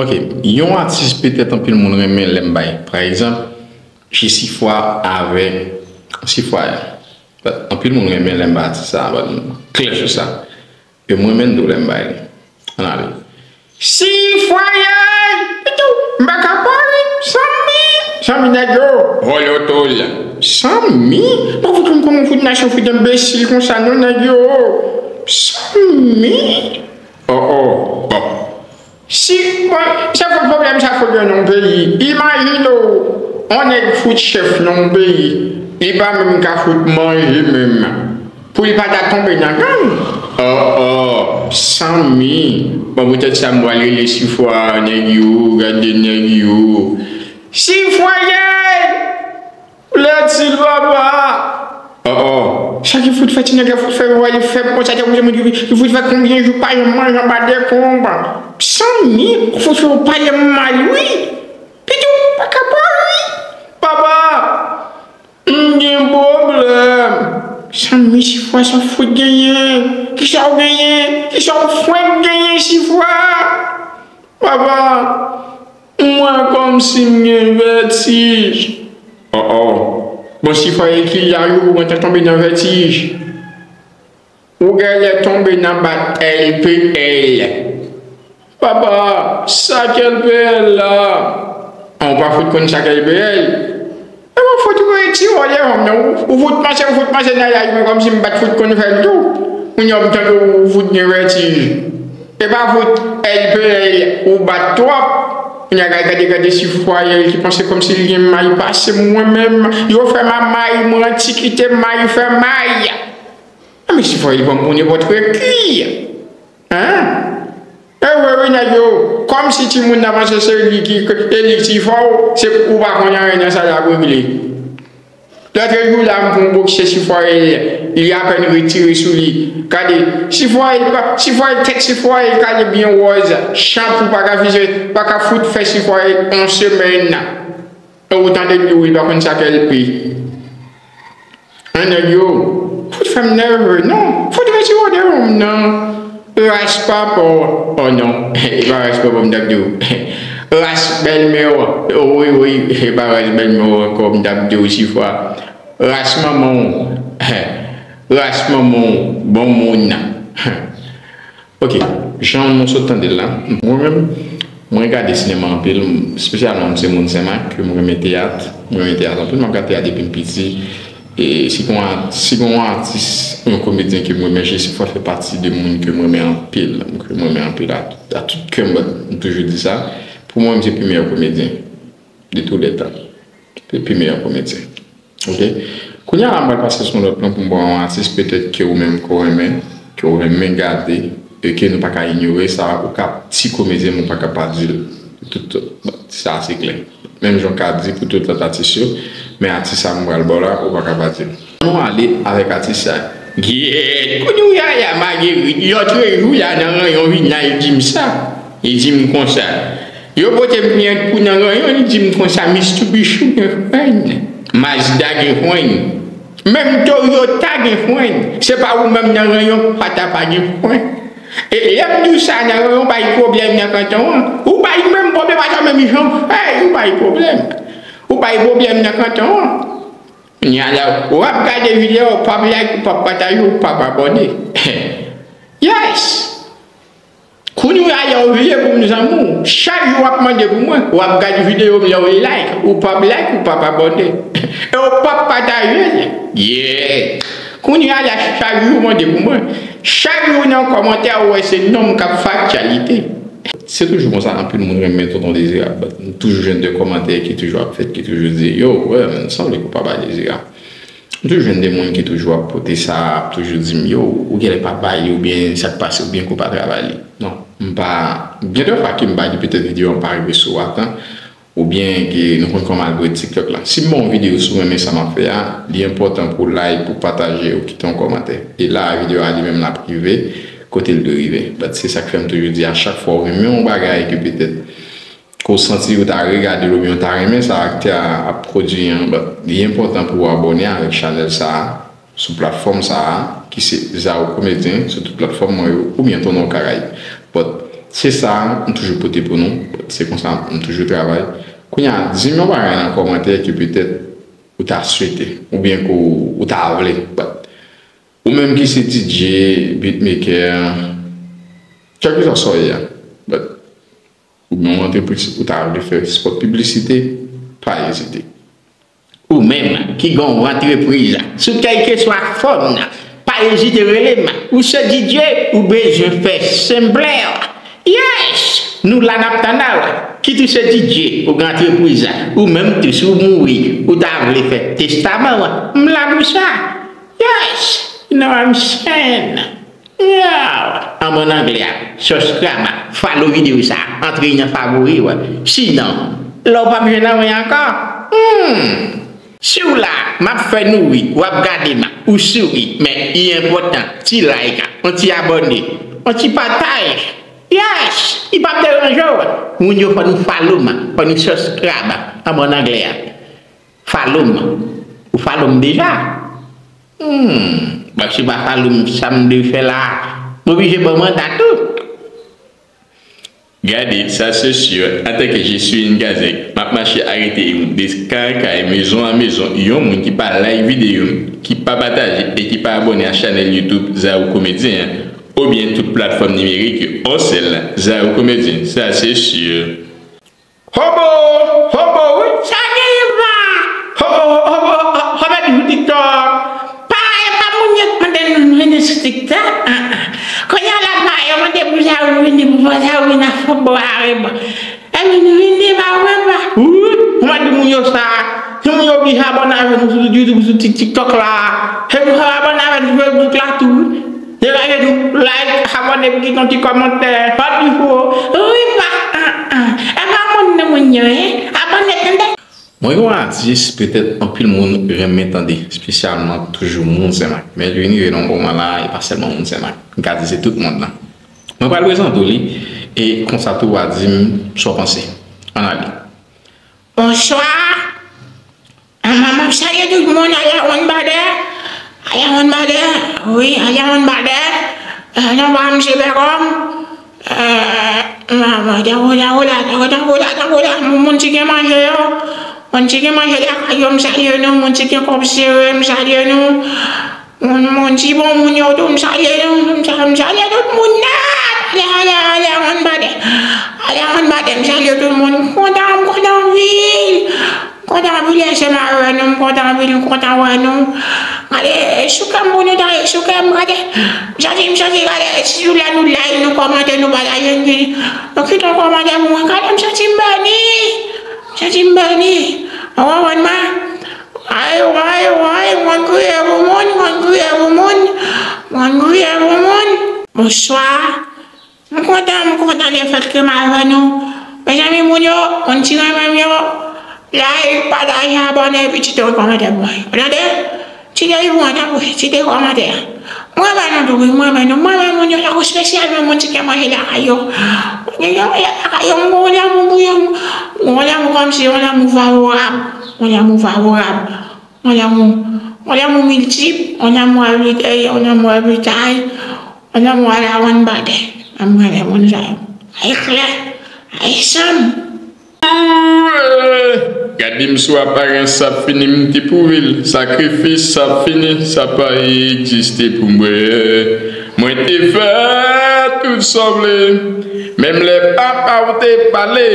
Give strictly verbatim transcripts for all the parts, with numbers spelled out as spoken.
Ok, yon atis petèt anpil moun renmen lè m bay. Pa egzanp, Jesifwa avèk Sifwaya. Anpil moun renmen lè m bay atis sa a, klè sou sa. E mwen menm tou lè m bay li. Ann ale. Sifwaya! Pitou, m pa ka pale, Sanmi! Sanmi nèg yo, vòlò tòl. Sanmi? Mwen fout konn kòman fout nasyon fout enbesil konsa non nèg yo. Sanmi? Oh oh, bon. Si, bon, se fout pwoblèm sa fout gen nan yon peyi. Imajine w, yon nèg fout chèf nan yon peyi, li pa menm ka fout manje menm. Pou li pa ta tonbe nan gang. Oh oh, Sanmi. Bon, poutèt sa m pral rele Sifwa, nèg yo, gade nèg yo. Sifwaye! Lètil papa! Oh oh, sa ki fout fè ti nèg la fout fè vwa li fèb konsa, te konsa moun ki fout fè konbyen jou pa janm manje anba dekonb. Sanmi, ou fout fè w pale m mal wi. Pitit, pa ka pale wi. Papa, m gen pwoblèm. Sanmi, Sifwa sa fout genyen? Kisa w genyen? Kisa w fwenk genyen, Sifwa? Papa, m wè kòmsi m gen vètij. Oh oh. Bon, Sifwa, e ki laj ou mwen te tonbe nan vètij? Ou genlè tonbe nan bat L P L. Papa, sa k L P L la? An, ou pa fout konn sa k L P L? E mwen fout retire w devan m nan. Ou, ou fout panse, ou fout panse nan laj mwen kòmsi m pa t fout konn fè l tou. Kounye a m tande ou fout gen vètij. E pa fout L P L ou bat twòp. Kounye a gade, gade, gade Sifwayèl ki panse kòmsi l gen may pase mwen menm. Yo fè m a may, mwen antikite may, fè may. A men Sifwayèl pran m pou nenpòt reki. Hein? E vre wi nèg yo, kòmsi timoun nan panse se li ki, e li ki fò, se ou pa konn anyen nan sa l ap regle. Lòt jou la m pran yon bokse Sifwayèl, li apèn retire sou li. Gade, Sifwayèl pa, Sifwayèl tèt Sifwayèl kale byen wòz, chanpou pa ka fize, pa ka fout fè Sifwayèl yon semèn. E ou tande l di w li pa konn sa k L P. An nèg yo, fout fè m nève non, fout retire w devan m nan. Ras papa w, oh non, e pa ras papa m t ap di w. Ras bèlmè w, wi, wi, e pa ras bèlmè w ankò m t ap di w Sifwa. Ras manman w, ras manman w, bon moun. Ok, jan nou sot tande l la, mwen menm, mwen gade sinema anpil, espesyalman m se moun Senmak, ke mwen renmen teyat, mwen renmen teyat anpil, m ap gade teyat depi m piti. E si gon a-, si gon atis, yon komedyen ke mwen renmen, Jesifwa fè pati de moun ke mwen renmen anpil, ke mwen renmen anpil a, a tout kè m, m toujou di sa. Pou mwen, m se pi meyè komedyen de tou lè tan. Se pi meyè komedyen. Ok? Kounye a la, m pral pase sou yon lòt plan pou m ba w yon atis petèt ke ou menm ke w renmen, ke w renmen gade, e ke nou pa ka inyore, sa ou ka ti komedyen, men ou pa ka pa di l. Tout, bon, sa se klè. Menm jan w ka di pou tout lòt atis yo, men atis sa m pral ba w la, ou pa ka pa di l. Ann nou ale avèk atis sa. Gyèt, kounye a la, Magerit, lòtrejou la nan ranyon vin la, li di m sa. Li di m konsa. Yo pote m plant pou nan ranyon, li di m konsa, Mitsubishi gen frenn, Mazda gen frenn, menm Toyota gen frenn. Se pa ou menm nan ranyon k pa ta pa gen frenn. E lè m di w sa nan ranyon, ou bay pwoblèm nan kanton an. Ou bay menm pwoblèm, atò menm jan, hey, ou bay pwoblèm. Ou bay pwoblèm nan kanton an. Kounye a la, w ap gade videyo, w p ap like, w p ap pataje, w p ap abòne. Yes! Kounye a la, w vle pou m zanmi w. Chak jou w ap mande pou mwen. W ap gade videyo m, lè w like. Ou p ap like, ou p ap abòne. E w p ap pataje l. Yeah! Kounye a la, chak jou w mande pou mwen. Chak jou nan kòmantè, ou wè se non m k ap fè aktyalite. Se toujou konsa, anpil moun renmen Tonton Dezirab. M toujou jwenn de kòmantè ki toujou ap fèt, ki toujou di, yo, wè, men sanble ke w pa bay Dezirab. M toujou jwenn de moun ki toujou ap pote sa, ap toujou di m, yo, ou genlè pa ba li, oubyen sa k pase, oubyen ke w pa travay li. Non, m pa, gen de fwa ke m ba li petèt videyo an pa rive sou atan, oubyen ke nou konn kòman algoritm TikTok la. Si m ba w yon videyo, si w renmen sa m ap fè a, li enpòtan pou w like, pou w pataje, ou kite yon kòmantè. E la, videyo a li menm l ap rive kote l dwe rive. But se sa k fè m toujou di a chak fwa w renmen yon bagay ke petèt ke w santi ou ta regade l oubyen w ta renmen sa aktè a ap pwodui an, but li enpòtan pou w abòne avèk chanèl sa a sou platfòm sa a, ki se Zao Komedyen, sou tout platfòm mwen yo, oubyen Tonton Karayib. But Se sa m toujou pote pou nou. Se konsa m toujou travay. Kounye a, di m yon bagay nan kòmantè ke petèt ou ta swete, oubyen ke w, ou ta vle. But, ou menm ki se D J, beatmaker, kèlkeswa sa w ye a. But, ou gen yon antrepriz ou ta vle fè spot piblisite, pa ezite. Ou menm ki gen yon antrepriz, sou kèlkeswa fòm nan, pa ezite rele m. Ou se D J, ou bezwen fè senplè. Yes! Nou la n ap tann ou. Kit ou se D J, ou gen antrepriz, ou menm tou si w mouri, ou ta vle fè testaman w, m la pou sa. Yes! You know what I'm saying? Yow, an mwen anglè a, subscribe, follow videyo sa, antre nan favori w. Sinon, la w p ap jwenn anyen ankò. Hmm. Si w la, m ap fè nou ri, w ap gade m, ou souri, men li enpòtan, ti like, yon ti abòne, yon ti pataj. Yes, li p ap deranje w. Moun yo fò nou follow m, fò nou subscribe, an mwen anglè a. Follow m. Ou follow m deja? Hmm. Bon, si w pa follow m, sa m dwe fè la? M oblije ba w manda tou. Gade, sa se si, antanke je suis une gazèk, m ap mache arete yon de kay an kay, mezon an mezon, yon moun ki pa like videyo m, ki pa pataje e ki pa abòne a chanèl YouTube Zaou Komedyen an, oubyen tout platfòm nimerik yo, yon sèl, Zaou Komedyen, sa se si. Hobo! Hobo, wi! Sa genyen pa? Hobo, hobo, hobo, hobo, sou TikTok. Pa, e pa moun yo k mande nou vini sou TikTok. Ah, ah. Kounye a la, pa, yo mande pou sa ou vini, pou sa ou vini a fò bò a reban. E vini, vini, pa vre, pa. Wi, ou mande moun yo sa. Se moun yo oblije abòne avè nou sou YouTube, sou Tik-, TikTok la. Se pou sa abòne avè nou sou Facebook la tou, wi. Degaje nou, like, abòne, kite yon ti kòmantè, pa pifò. Wi, pa, ah, ah. E pa moun nan moun yo, hein? Abòne, tande. Mwen gen yon atis, petèt anpil moun renmen tande, espesyalman toujou moun Senmak. Men li vin rive nan moman la, e pa sèlman moun Senmak. M ka di se tout moun nan. Mwen pral prezante w li, e konsa tou w a di m sa w panse. Ann ale. Bonswa. Ah, m ap salye tout moun, aya one bade, aya one bade, wi, aya one bade. Eh, non pa m se Bègòm. Eh, tankou la, tankou la, tankou la, tankou la, moun, moun ki gen manje yo, moun ki gen manje lakay yo, m salye nou, moun ki gen kòb sere, m salye nou. Moun, moun, ti bon moun yo tou, m salye nou, m sa-, m salye tout moun nèt. Ale, ale, ale, one bade. Ale, one bade, m salye tout moun. M kontan, m kontan anpil. M kontan anpil, lè se m a wè nou, m kontan anpil, m kontan wè nou. Gade, sou kè m pou nou ta ye, sou kè m, gade. M santi, m santi, gade, si lè nou like, nou kòmante, nou pataje, nou, nou kite yon kòmantè pou mwen. Gade, m santi m beni. M santi m beni. Ou konprann mwen? Ay, ay, ay, mwen kriye pou moun, mwen kriye pou moun, mwen kriye pou moun. Bonswa. M kontan, m kontan lefètke m avè nou. Mezanmi, moun yo, moun ki renmen m yo, like, pataje, abòne, epi kite yon kòmantè pou mwen. Ou tande? Kite yon kòmantè, kite kòmantè. M renmen nou tou, wi, m renmen nou. M renmen moun yo, tankou espesyalman moun ki gen manje lakay yo. Moun ki gen manje lakay yo, m gon lanmou pou yo. M gon lanmou kòmsi, yon lanmou favorab. Yon lanmou favorab. Yon lanmou, yon lanmou miltip, yon lanmou avitay, yon lanmou avitay, yon lanmou ala one bade. M renmen moun sa yo. Ay klè, ay sanm. Gade m sou aparans, sa fini, m te pwouve l. Sakrifis, sa fini, sa pa egziste pou mwen. Mwen te fè tout sa w vle. Menm lè papa w te pale,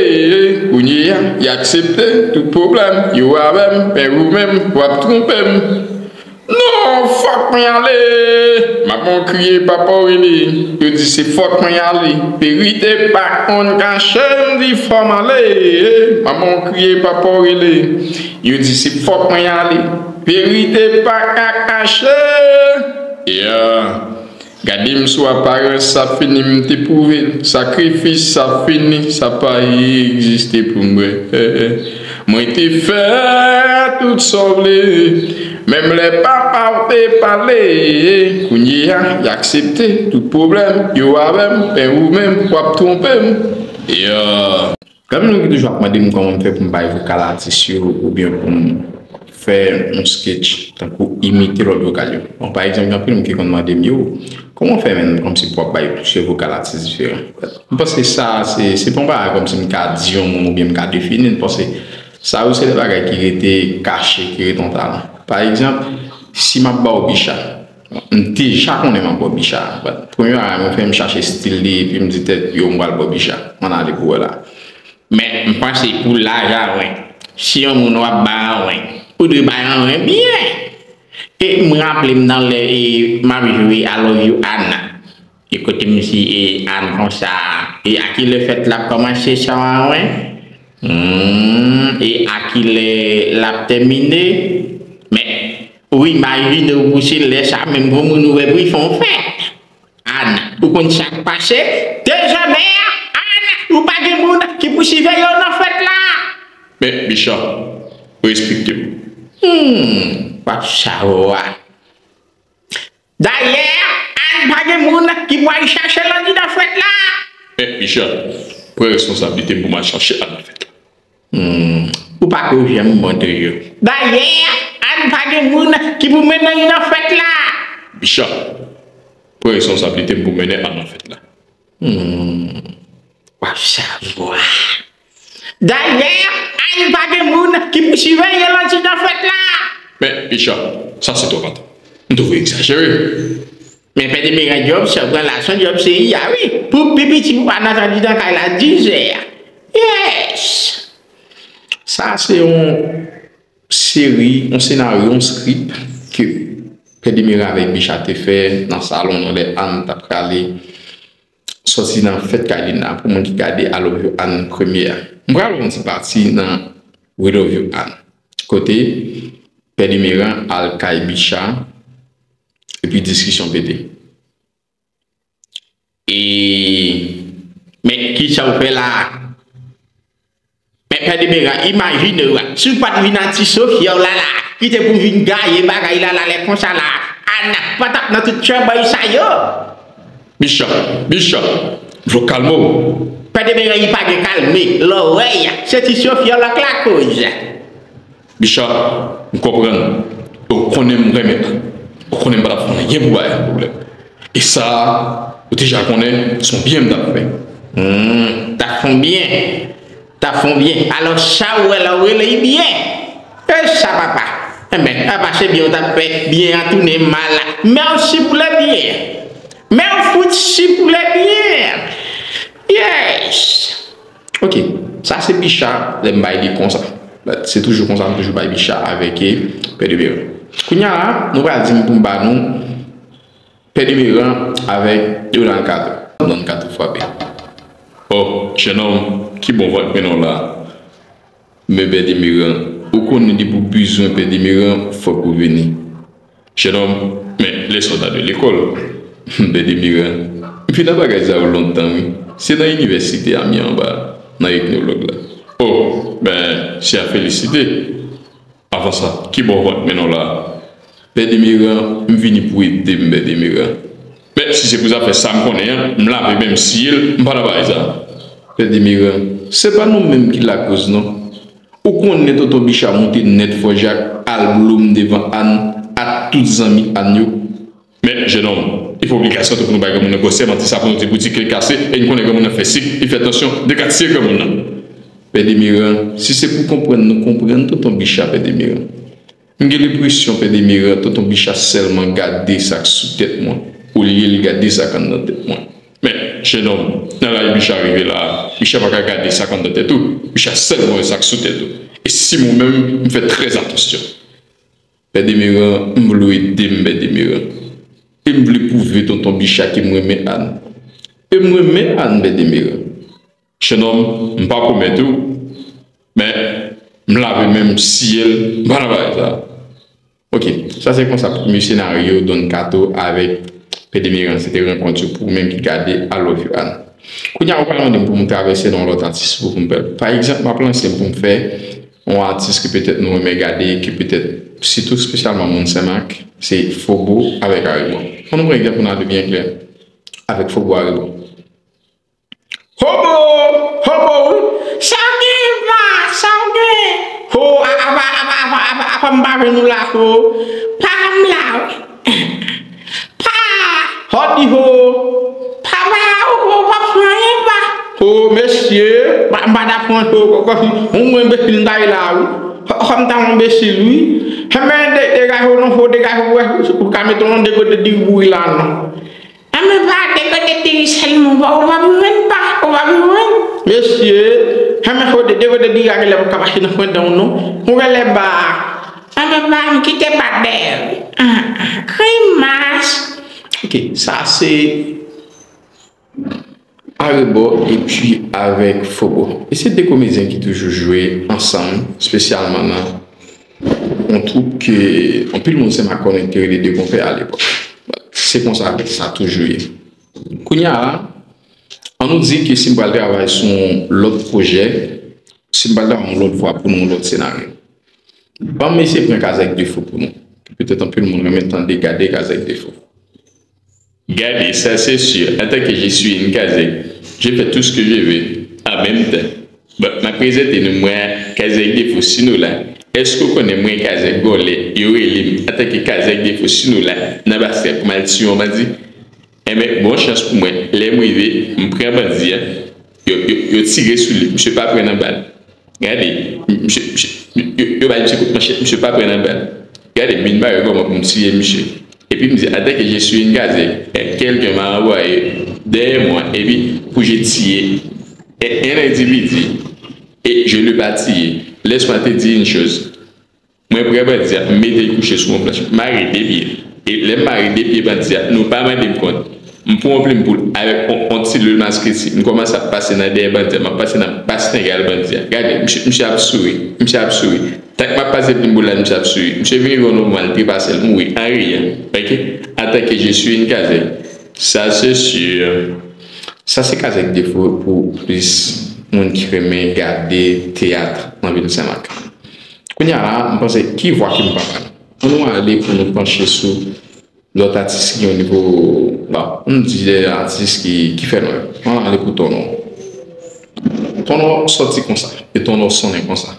kounye a, y aksepte tout pwoblèm yo avè m, men ou menm, w ap twonpe m. Non, fòk mwen ale. Manman w kriye, papa w rele. Yo di se fòk mwen ale. Verite pa konn kache, m di fò m ale. Manman w kriye, papa w rele. Yo di se fòk mwen ale. Verite pa ka kache. Yeah. Gade m sou aparans, sa fini, m te pwouve l. Sakrifis, sa fini, sa pa egziste pou mwen. Mwen te fè tout sa w vle. Menm lè papa w te pale, kounye a, y aksepte tout pwoblèm yo avè m, men ou menm, w ap twonpe m. Yeah. Gen moun ki toujou ap mande m kòman m fè pou m bay vokal atis yo, oubyen pou m fè yon sketch, tankou imite lòt vokal yo. Bon, pa egzanp, gen anpil moun ki konn mande m, yo, kòman w fè menm kòmsi pou w ap bay plizyè vokal atis diferan? M panse sa, se, se pa yon bagay kòmsi m ka di yon moun oubyen m ka defini l, paske sa yo se de bagay ki rete kache, ki rete yon talan. Pa egzanp, si m ap ba w Bicha, m deja konnen m ap ba w Bicha. But, premye bagay mwen fè, m chache stil li, epi m di tèt, yo, m pral ba w Bicha. M ann ale pou wè la. Men, m panse pou laj a wen, si yon moun w ap bay an wen, ou dwe bay an wen byen. E m raple m nan lè e m ap jwe I Love You Anna. E kote m di e Ann konsa, e a kilè fèt la ap kòmanse san an wen? Hmm, e a kilè l ap tèmine? Men, ou imajine w pou se lè sa menm pou moun ou wè pou y fè yon fèt. Ann, ou konn sa k pase? Dezòmè, Ann, ou pa gen moun ki pou siveye w nan fèt la. Men, Bicha, respekte m. Hmm, w ap savwa. Dayè, Ann pa gen moun ki pou al chache l anndidan fèt la. Men, Bicha, pran responsablite m pou m al chache Ann nan fèt la. Hmm, ou pako janm bon toujou. Dayè, Ann pa gen moun ki pou mennen l nan fèt la. Bicha, pran responsablite m pou mennen Ann nan fèt la. Hmm, w ap savwa. Dayè, Ann pa gen moun ki pou siveye l anndidan fèt la. Men, Bicha, sa se twòp atann. M twouve w egzajere. Men Pè Demeran, djòb sa w pran la, se yon djòb serye a, wi. Pou pi piti pou pa nan anndidan kay la dizè a. Yes! Sa se yon seri, yon senaryo, yon script ke Pè Demeran avèk Bicha te fè nan salon nan lè Ann t ap prale sòti nan fèt kay li la, pou moun ki gade I Love You Ann premye a. M pral wè yon ti pati nan We Love You Ann. Kote Pè Demeran al kay Bicha, epi diskisyon pete. E, men kisa w fè la a? Men Pè Demeran, imajine w, si w pa t vin a Ti Sofya w la la, ki te pou vin gaye bagay la la lè konsa la, Ann pa t ap nan tout tchanbay sa yo. Bicha, Bicha, m vle w kalme w. Pè Demeran, li pa gen kalme, lòrèy, se Ti Sofya w la k lakoz. Bicha, m konprann. E w konnen m renmen Ann. Ou konnen m pa t ap fè anyen pou bay Ann pwoblèm. E sa, ou deja konnen, se yon byen m t ap fè. Hmm, t ap fè yon byen. T ap fè yon byen. Alò, sa ou wè la, ou rele l byen. E sa, papa. Enben, apa se byen ou t ap fè, byen an tounen mal. Mèsi pou le byen. Mèsi pou le byen. Yes. Ok, sa se Bicha, lè m bay li konsa. Se toujou konsa, m toujou bay Bicha avèk, eh, Pè Demeran. Kounye a la, nou pral di m pou m ba nou Pè Demeran avèk Donald Kato. Donald Kato frape. Oh, jennonm, ki bon vant mennen w la. Men Pè Demeran, ou konnen depi w bezwen Pè Demeran, fòk ou vini. Jennonm, men lè sòta de lekòl, Pè Demeran, m fin nan bagay sa yo lontan, wi. Se nan inivèsite a m ye anba, nan etnolog la. Oh, ben, se a felisite. Avan sa, ki bò vant mennen w la a? Pè Demeran, m vini pou ede m, Pè Demeran. Men, si se pou zafè sa m konnen an, m lave men m siye l, m pa nan bagay sa. Pè Demeran, se pa nou menm ki lakoz non. Ou konnen tonton Bicha moute nèt fò Jak al blom devan Ann ak tout zanmi Ann yo. Men, jennonm, e pa obligasyon tou pou nou bay granmoun nan gwosè manti sa pou nou di boutik li kase, e n konnen granmoun nan fè sik, li fè tansyon, de kat tiye granmoun nan. Pè Demeran, si se pou konprann nou konprann tonton Bicha, Pè Demeran. M gen lenpresyon, Pè Demeran, tonton Bicha sèlman gade sa k sou tèt mwen, olye l gade sa k anndan tèt mwen. Men, jennonm, nan laj Bicha rive la a, Bicha pa ka gade sa k anndan tèt ou, Bicha sèlman wè sa k sou tèt ou. E si mwen menm, m fè trè atansyon. Pè Demeran, m vle w ede m, Pè Demeran. E m vle pwouve tonton Bicha ke m renmen Ann. E m renmen Ann, Pè Demeran. Jennonm, m pa pwomèt ou, men m lave men m siye l, m pa nan bagay sa. Ok, sa se konsa premye senaryo Don Kato avèk Pè Demeran, se te rankont yo pou ou menm ki gade I Love You Ann. Kounye a, ou pral mande m pou m travèse nan yon lòt atis pou, pou m fè. Pa egzanp, m ap lanse m pou m fè yon atis ke petèt nou renmen gade, ke petèt, sitou espesyalman moun Senmak, se Fobo avèk Arebò. Ann nou pran egzanp pou n ale byen klè avèk Fobo Arebò. Hobo! Hobo! Sa w gen, pa? Sa w gen? Ho, a, apa, apa, apa, apa, Fò m pa jwenn ou la ho. Pa m la. Pa. Hòdi ho. Papa, ou pa fè anyen pa. Ho, mesye, pa, m pa ta pran ho, kòm yon enbesil m ta ye la, wi. Kòm ta yon enbesil, wi. Enben, de, degaje w non, ho, degaje w, wè, ou ka mete yon degote diri bouri la, non. Enben, pa degote diri sèlman, ou pa, ou pa bezwen pa, ou pa bezwen. Mesye, enben, ho, de, degote diri a, genlè ou ka mache nan fwenden w, non. Ou genlè ba. Enben, pa, m kite bat dèyè, wi. Ah, ah, grimas. Ok, sa se Arebò epi avèk Fobo. E se de komedyen ki toujou jwe ansanm, espesyalman nan yon twoup ke anpil moun se makònèt te rele De Konpè alepòk. Se konsa sa toujou ye. Kounye a la, an nou di ke si m pral travay sou yon lòt pwojè, si m pral travay yon lòt vwa pou nou, yon lòt senaryo. Ban m eseye pran Kazèk Defo pou nou. Petèt anpil moun renmen tande gade Kazèk Defo. Gade, sa se si, antanke je suis une kazèk, je fais tout ce que je veux, an menm tan. Bon, m ap prezante nou, mwen, Kazèk Defo Sinola. Èske w konnen mwen, Kazèk Gòlè, yo rele m antanke Kazèk Defo Sinola nan Bastrè pou m al tiye yon bandi? Enben, bon chans pou mwen, lè m rive, m pran bandi a, yo, yo, yo tire sou li, misye pa pran nan bal. Gade, misye, misye, yo, yo bay misye kout manchèt, misye pa pran nan bal. Gade, m vin bare kòman pou m tiye misye. Epi m di, antanke je suis une kazèk, quelqu'un m'a envoyé derrière moi, epi pou je tiye un individu, et je l'ai pas tué. Laisse-moi te dire une chose. Mwen pran bandi a, m mete l kouche sou yon planch, m mare de pye. E lè m mare de pye bandi a, nou pa mande m kont. M pran yon plim poud avèk yon, yon ti lwil masketi, m kòmanse ap pase nan dèyè bandi a, m ap pase nan bas nengal bandi a. Gade, misye, misye ap souri, misye ap souri. Tank m ap pase plim poud la, misye ap souri. Misye vin rive yon nòmal, trepase l, mouri an riyan. Ok? Antanke je suis une kazèk. Sa se si. Sa se Kazèk Defo pou plis moun ki renmen gade teyat nan vil Senmak. Kounye a la, m panse ki vwa ke m pa pral. Ann nou ale pou nou panche sou lòt atis ki gen yon nivo, bon, m di de atis ki, ki fè nwè. Ann ale pou Tònò. Tònò sòti konsa, e Tònò sonnen konsa.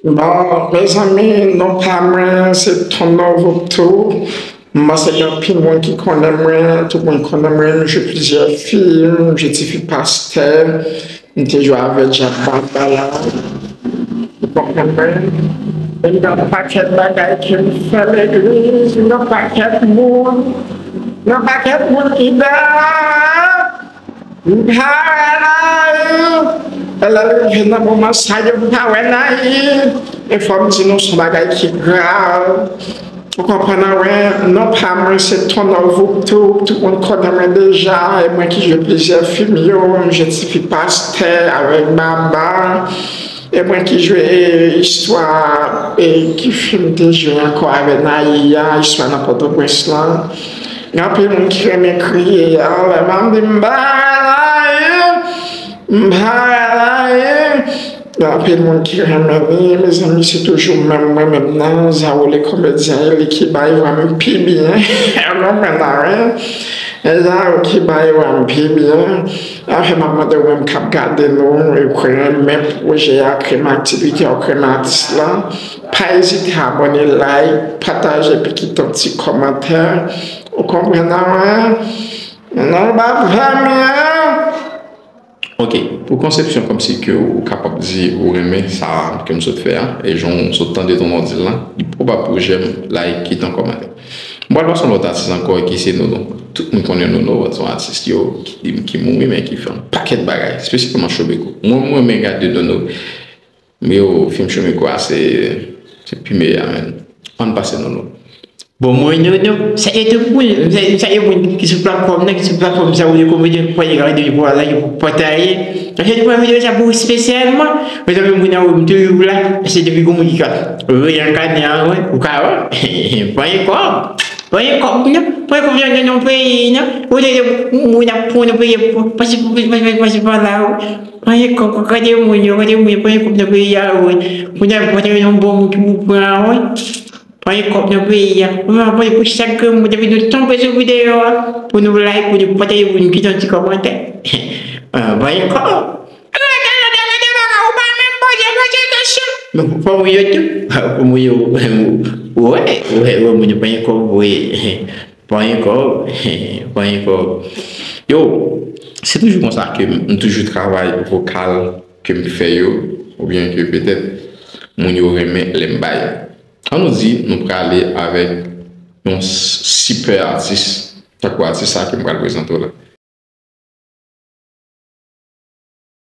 Bon, mezanmi, non pa mwen, se Tònò Voktou. M panse gen anpil moun ki konnen mwen, tout moun konnen mwen, m jwe plizyè fim, m jwe tifi pastè, m te jwe avè Djab Baba la. Ou konprann mwen? E m gen yon pakèt bagay ke m fè legliz, m gen yon pakèt moun, m gen yon pakèt moun ki dèyè. M pa wè Naï. E lè l rive nan moman sa yo, m pa wè Naï. E fò m di nou, se yon bagay ki grav. Ou konprann, wè, non pa mwen, se Tònò Voktou, tout moun konnen mwen deja, e mwen ki jwe plizyè fim yo, m jwe tifi pastè avèk Baba, e mwen ki jwe, e, istwa, e ki fim te jwe ankò avè Naï a, istwa nan Pòtoprens lan. Gen anpil moun ki renmen kriye, anlè m ap di m pa wè Naï, m pa wè Naï. Gen anpil moun ki renmen li, mezanmi, se toujou menm mwen menm nan, Zao le komedyen, e li ki bay vwa m pi byen. Ou konprann sa, wi? E Zao ki bay vwa m pi byen. Anfen, m ap mande ou menm k ap gade nou, e ou renmen pwojè a, k renmen aktivite a, ou renmen atis la, pa ezite abòne, like, pataje, epi kite yon ti kòmantè. Ou konprann sa, wi? Non, pa fè m byen. Ok, pou konsepsyon kòmsi ke ou kapab di ou renmen sa ke m sot fè a, e jan w sot tande Tònò di l la, li pwobab pou w jèm, like, kite yon kòmantè. M pral pase yon lòt atis ankò ki se Nono. Tout moun konnen Nono, se yon atis yo ki, ki mouri, men ki fè yon pakèt bagay, espesyalman Chomeko. Mwen, mwen renmen gade Nono. Men yo, fim Chomeko a, se, se pi meyè a, menn. Ann pase Nono. Bon, mwen, Nono, sa e tout moun, sa, sa e moun ki sou platfòm nan, ki sou platfòm sa, ou de komedyen, pou pale gade, pou like, pou pataje. Paske pou videyo sa pou espesyalman, mezanmi, moun nan, m toujou la, se depi gon moun ki ka reyakane a, wi, ou ka wè, panye kòb, panye kòb, non, panye kòb nan, nan peyi, non, ou de moun ap pran nan peyi, pase, pase, pase, pase pa la, wi. Panye kòb, gade moun yo, gade moun yo, panye kòb nan peyi a, wi. Moun ap pran yon bon moun ki pou pran, wi. Panye kòb nan peyi a. Mwen pa konn pou chak grenn moun depi nou tonbe sou videyo a, pou nou like, pou nou pataje, pou nou kite yon ti kòmantè. Panye kòb. Gade, gade, gade, gade, ou pa menm poze, poze kesyon. Men pou, pou moun yo, pou moun yo, wè, wè, wè, moun yo pa gen kòb, wè, pa gen kòb, pa gen kòb. Yo, se toujou konsa ke m toujou travay vokal ke m fè yo, oubyen ke petèt moun yo renmen lè m bay. An nou di, nou prale avèk yon s- sipè atis, tankou atis sa ke m pral prezante w la.